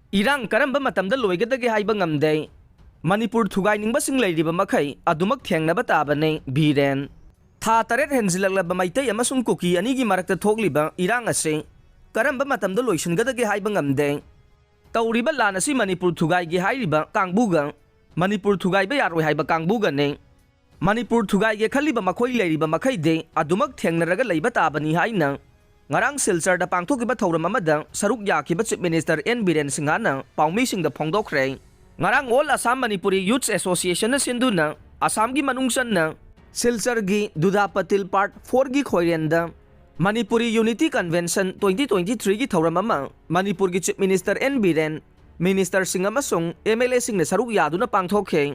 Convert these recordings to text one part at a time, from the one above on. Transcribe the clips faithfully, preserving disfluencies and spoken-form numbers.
ꯏꯔꯥꯡ ꯀꯔꯝꯕ ꯃꯇꯝꯗ ꯂꯣꯏꯒꯗꯒꯦ ꯍꯥꯏꯕ ꯉꯝꯗꯦ꯫ ꯃꯅꯤꯄꯨꯔ ꯊꯨꯒꯥꯏꯅꯤꯡꯕꯁꯤꯡ ꯂꯩꯔꯤꯕ ꯃꯈꯩ ꯑꯗꯨꯃꯛ ꯊꯦꯡꯅꯕ ꯇꯥꯕꯅꯤ, ꯕꯤꯔꯦꯟ꯫ ꯊꯥ ꯇꯔꯦꯠ ꯍꯦꯟꯖꯤꯜꯂꯛꯂꯕ ꯃꯩꯇꯩ ꯑꯃꯁꯨꯡ ꯀꯨꯀꯤ ꯑꯅꯤꯒꯤ ꯃꯔꯛꯇ ꯊꯣꯛꯂꯤꯕ ꯏꯔꯥꯡ ꯑꯁꯤ ꯀꯔꯝꯕ ꯃꯇꯝꯗ ꯂꯣꯏꯁꯤꯟꯒꯗꯒꯦ ꯍꯥꯏꯕ ꯉꯝꯗꯦ꯫ ꯇꯧꯔꯤꯕ ꯂꯥꯟ ꯑꯁꯤ ꯃꯅꯤꯄꯨꯔ ꯊꯨꯒꯥꯏꯒꯦ ꯍꯥꯏꯔꯤꯕ ꯀꯥꯡꯕꯨꯒ ꯃꯅꯤꯄꯨꯔ ꯊꯨꯒꯥꯏꯕ ꯌꯥꯔꯣꯏ ꯍꯥꯏꯕ ꯀꯥꯡꯕꯨꯒꯅꯤ꯫ ꯃꯅꯤꯄꯨꯔ ꯊꯨꯒꯥꯏꯒꯦ ꯈꯜꯂꯤꯕ ꯃꯈꯣꯏ ꯂꯩꯔꯤꯕ ꯃꯈꯩꯗꯤ ꯑꯗꯨꯃꯛ ꯊꯦꯡꯅꯔꯒ ꯂꯩꯕ ꯇꯥꯕꯅꯤ ꯍꯥꯏꯅ ꯉꯔꯥꯡ ꯁꯤꯜꯆꯔꯗ ꯄꯥꯡꯊꯣꯛꯈꯤꯕ ꯊꯧꯔꯝ ꯑꯃꯗ ꯁꯔꯨꯛ ꯌꯥꯈꯤꯕ Chief Minister N ꯕꯤꯔꯦꯟ ꯁꯤꯡꯍꯅ ꯄꯥꯎꯃꯤꯁꯤꯡꯗ ꯐꯣꯡꯗꯣꯛꯈ꯭ꯔꯦ꯫ ꯉꯔꯥꯡ All Assam Manipuri Youths Association ꯅ ꯁꯤꯟꯗꯨꯅ ꯑꯁꯥꯝꯒꯤ ꯃꯅꯨꯡ ꯆꯟꯅ ꯁꯤꯜꯆꯔꯒꯤ ꯗꯨꯗꯥ ꯄꯇꯤꯜ Part four ꯒꯤ ꯈꯣꯏꯔꯦꯟꯗ Manipuri Unity Convention twenty twenty-three ꯒꯤ ꯊꯧꯔꯝ ꯑꯃ ꯃꯅꯤꯄꯨꯔꯒꯤ Chief Minister N Biren, minister ꯁꯤꯡ ꯑꯃꯁꯨꯡ M L A ꯁꯤꯡꯅ ꯁꯔꯨꯛ ꯌꯥꯗꯨꯅ ꯄꯥꯡꯊꯣꯛꯈꯤ꯫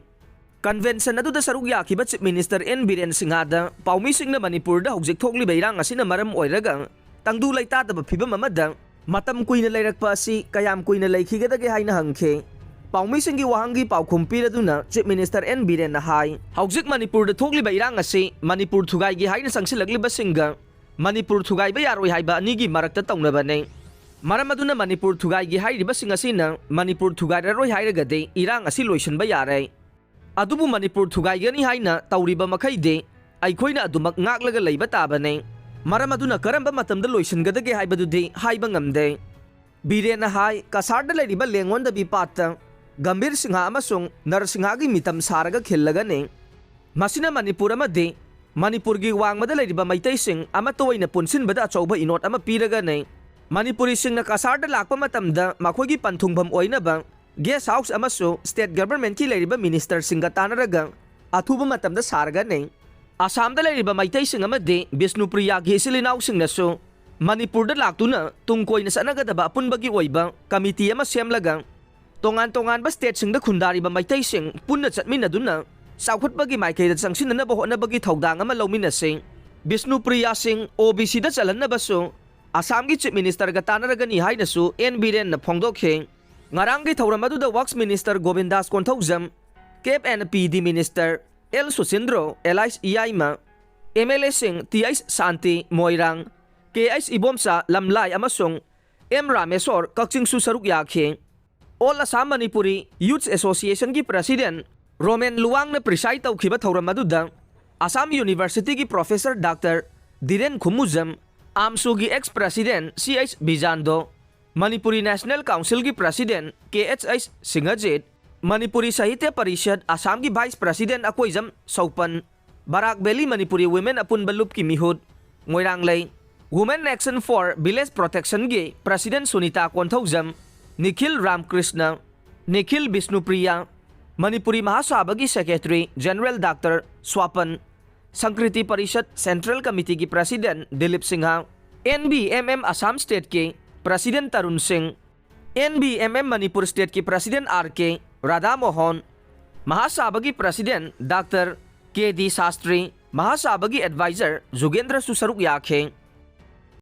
Convention ꯑꯗꯨꯗ ꯁꯔꯨꯛ ꯌꯥꯈꯤꯕ Chief Minister N ꯕꯤꯔꯦꯟ ꯁꯤꯡꯍꯗ ꯄꯥꯎꯃꯤꯁꯤꯡꯅ ꯃꯅꯤꯄꯨꯔꯗ ꯍꯧꯖꯤꯛ ꯊꯣꯛꯂꯤꯕ ꯏꯔꯥꯡ ꯑꯁꯤꯅ ꯃꯔꯝ ꯑꯣꯏꯔꯒ ꯇꯪꯗꯨ ꯂꯩꯇꯥꯗꯕ ꯐꯤꯕꯝ ꯑꯃꯗ ꯃꯇꯝ ꯀꯨꯏꯅ ꯂꯩꯔꯛꯄ ꯑꯁꯤ ꯀꯌꯥꯝ ꯀꯨꯏꯅ ꯂꯩꯈꯤꯒꯗꯒꯦ ꯍꯥꯏꯅ ꯍꯪꯈꯤ꯫ ꯄꯥꯎꯃꯤꯁꯤꯡꯒꯤ ꯋꯥꯍꯪꯒꯤ ꯄꯥꯎꯈꯨꯝ ꯄꯤꯔꯗꯨꯅ Chief Minister N ꯕꯤꯔꯦꯟꯅ ꯍꯥꯏ, ꯍꯧꯖꯤꯛ ꯃꯅꯤꯄꯨꯔꯗ ꯊꯣꯛꯂꯤꯕ ꯏꯔꯥꯡ ꯑꯁꯤ ꯃꯅꯤꯄꯨꯔ ꯊꯨꯒꯥꯏꯒꯦ ꯍꯥꯏꯅ ꯆꯪꯁꯤꯜꯂꯛꯂꯤꯕꯁꯤꯡꯒ ꯃꯅꯤꯄꯨꯔ ꯊꯨꯒꯥꯏꯕ ꯌꯥꯔꯣꯏ ꯍꯥꯏꯕ ꯑꯅꯤꯒꯤ ꯃꯔꯛꯇ ꯇꯧꯅꯕꯅꯤ꯫ ꯃꯔꯝ ꯑꯗꯨꯅ ꯃꯅꯤꯄꯨꯔ ꯊꯨꯒꯥꯏꯒꯦ ꯍꯥꯏꯔꯤꯕꯁꯤꯡ ꯑꯁꯤꯅ ꯃꯅꯤꯄꯨꯔ ꯊꯨꯒꯥꯏꯔꯔꯣꯏ ꯍꯥꯏꯔꯒꯗꯤ ꯏꯔꯥꯡ ꯑꯁꯤ ꯂꯣꯏꯁꯤꯟꯕ ꯌꯥꯔꯦ꯫ ꯑꯗꯨꯕꯨ ꯃꯅꯤꯄꯨꯔ ꯊꯨꯒꯥꯏꯒꯅꯤ ꯍꯥꯏꯅ ꯇꯧꯔꯤꯕ ꯃꯈꯩꯗꯤ ꯑꯩꯈꯣꯏꯅ ꯑꯗꯨꯃꯛ ꯉꯥꯛꯂꯒ ꯂꯩꯕ ꯇꯥꯕꯅꯤ꯫ ꯃꯔꯝ ꯑꯗꯨꯅ ꯀꯔꯝꯕ ꯃꯇꯝꯗ ꯂꯣꯏꯁꯤꯟꯒꯗꯒꯦ ꯍꯥꯏꯕꯗꯨꯗꯤ ꯍꯥꯏꯕ ꯉꯝꯗꯦ꯫ ꯕꯤꯔꯦꯟꯅ ꯍꯥꯏ, ꯀꯁꯥꯔꯗ ꯂꯩꯔꯤꯕ ꯂꯦꯡꯉꯣꯟꯗꯕꯤ ꯄꯥꯠꯇ ꯒꯝꯚꯤꯔ ꯁꯤꯡꯍ ꯑꯃꯁꯨꯡ ꯅꯔꯁꯤꯡꯍꯒꯤ ꯃꯤꯇꯝ ꯁꯥꯔꯒ ꯈꯤꯜꯂꯒꯅꯤ꯫ ꯃꯁꯤꯅ ꯃꯅꯤꯄꯨꯔ ꯑꯃꯗꯤ ꯃꯅꯤꯄꯨꯔꯒꯤ ꯋꯥꯡꯃꯗ ꯂꯩꯔꯤꯕ ꯃꯩꯇꯩꯁꯤꯡ ꯑꯃꯠꯇ ꯑꯣꯏꯅ ꯄꯨꯟꯁꯤꯟꯕꯗ ꯑꯆꯧꯕ ꯏꯅꯣꯠ ꯑꯃ ꯄꯤꯔꯒꯅꯤ꯫ ꯃꯅꯤꯄꯨꯔꯤꯁꯤꯡꯅ ꯀꯁꯥꯔꯗ ꯂꯥꯛꯄ ꯃꯇꯝꯗ ꯃꯈꯣꯏꯒꯤ ꯄꯟꯊꯨꯡꯐꯝ ꯑꯣꯏꯅꯕ guest house ꯑꯃꯁꯨ state government ꯀꯤ ꯂꯩꯔꯤꯕ minister ꯁꯤꯡꯒ ꯇꯥꯟꯅꯔꯒ ꯑꯊꯨꯕ ꯃꯇꯝꯗ ꯁꯥꯔꯒꯅꯤ꯫ ꯑꯁꯥꯝꯗ ꯂꯩꯔꯤꯕ ꯃꯩꯇꯩꯁꯤꯡ ꯑꯃꯗꯤ ꯕꯤꯁꯅꯨꯄ꯭ꯔꯤꯌꯥꯒꯤ ꯏꯆꯤꯜ ꯏꯅꯥꯎꯁꯤꯡꯅꯁꯨ ꯃꯅꯤꯄꯨꯔꯗ ꯂꯥꯛꯇꯨꯅ ꯇꯨꯡ ꯀꯣꯏꯅ ꯆꯠꯅꯒꯗꯕ ꯑꯄꯨꯟꯕꯒꯤ ꯑꯣꯏꯕ committee ꯑꯃ ꯁꯦꯝꯂꯒ ꯇꯣꯉꯥꯟ ꯇꯣꯉꯥꯟꯕ state ꯁꯤꯡꯗ ꯈꯨꯟꯗꯥꯔꯤꯕ ꯃꯩꯇꯩꯁꯤꯡ ꯄꯨꯟꯅ ꯆꯠꯃꯤꯟꯅꯗꯨꯅ ꯆꯥꯎꯈꯠꯄꯒꯤ ꯃꯥꯏꯀꯩꯗ ꯆꯪꯁꯤꯟꯅꯅꯕ ꯍꯣꯠꯅꯕꯒꯤ ꯊꯧꯗꯥꯡ ꯑꯃ ꯂꯧꯃꯤꯟꯅꯁꯤ꯫ ꯕꯤꯁꯅꯨꯄ꯭ꯔꯤꯌꯥꯁꯤꯡ O B C ꯗ ꯆꯜꯍꯟꯅꯕꯁꯨ ꯑꯁꯥꯝꯒꯤ Chief Minister ꯒ ꯇꯥꯟꯅꯔꯒꯅꯤ ꯍꯥꯏꯅꯁꯨ N ꯕꯤꯔꯦꯟꯅ ꯐꯣꯡꯗꯣꯛꯈꯤ꯫ ꯉꯔꯥꯡꯒꯤ ꯊꯧꯔꯝ ꯑꯗꯨꯗ Works Minister Govindas Konthoujam, Cap and P D Minister L Susindro, alias Iyaima, M L A ꯁꯤꯡ Th ꯁꯥꯟꯇꯤ, ꯃꯣꯏꯔꯥꯡ, Kh ꯏꯕꯣꯝꯆꯥ, ꯂꯝꯂꯥꯏ, ꯑꯃꯁꯨꯡ M ꯔꯥꯃꯦꯁꯣꯔ, ꯀꯛꯆꯤꯡꯁꯨ ꯁꯔꯨꯛ ꯌꯥꯈꯤ꯫ All Assam Manipuri Youth Association ꯒꯤ President ꯔꯣꯃꯦꯟ ꯂꯨꯋꯥꯡꯅ preside ꯇꯧꯈꯤꯕ ꯊꯧꯔꯝ ꯑꯗꯨꯗ Assam University ꯒꯤ Professor Doctor Dhiren Khumujam, AMSU ꯒꯤ ex President C H Bijando, Manipuri National Council ꯒꯤ President K H H Singhajit, Manipuri Sahitya Parishad Assam ꯒꯤ Vice President Akoijam Soupon, Barak valley Manipuri women ꯑꯄꯨꯟꯕ ꯂꯨꯞꯀꯤ ꯃꯤꯍꯨꯠ Ngoiranglei, Women Action for Village Protection ꯒꯤ President ꯁꯨꯅꯤꯇꯥ ꯀꯣꯟꯊꯧꯖꯝ, ꯅꯤꯈꯤꯜ ꯔꯥꯝꯀ꯭ꯔꯤꯁꯅ, ꯅꯤꯈꯤꯜ ꯕꯤꯁꯅꯨꯄ꯭ꯔꯤꯌꯥ, ꯃꯅꯤꯄꯨꯔꯤ ꯃꯍꯥꯁꯥꯕꯒꯤ Secretary General Doctor Swapan, ꯁꯪꯀ꯭ꯔꯤꯇꯤ parishad Central Committee ꯒꯤ President Dilip Singh, N B M M Assam State ꯀꯤ President Tarun Singh, N B M M Manipur State ꯀꯤ President R K Radha Mohan, ꯃꯍꯥꯁꯥꯕꯒꯤ President Doctor K D Shastri, ꯃꯍꯥꯁꯥꯕꯒꯤ Advisor ꯖꯨꯒꯦꯟꯗ꯭ꯔꯁꯨ ꯁꯔꯨꯛ ꯌꯥꯈꯤ꯫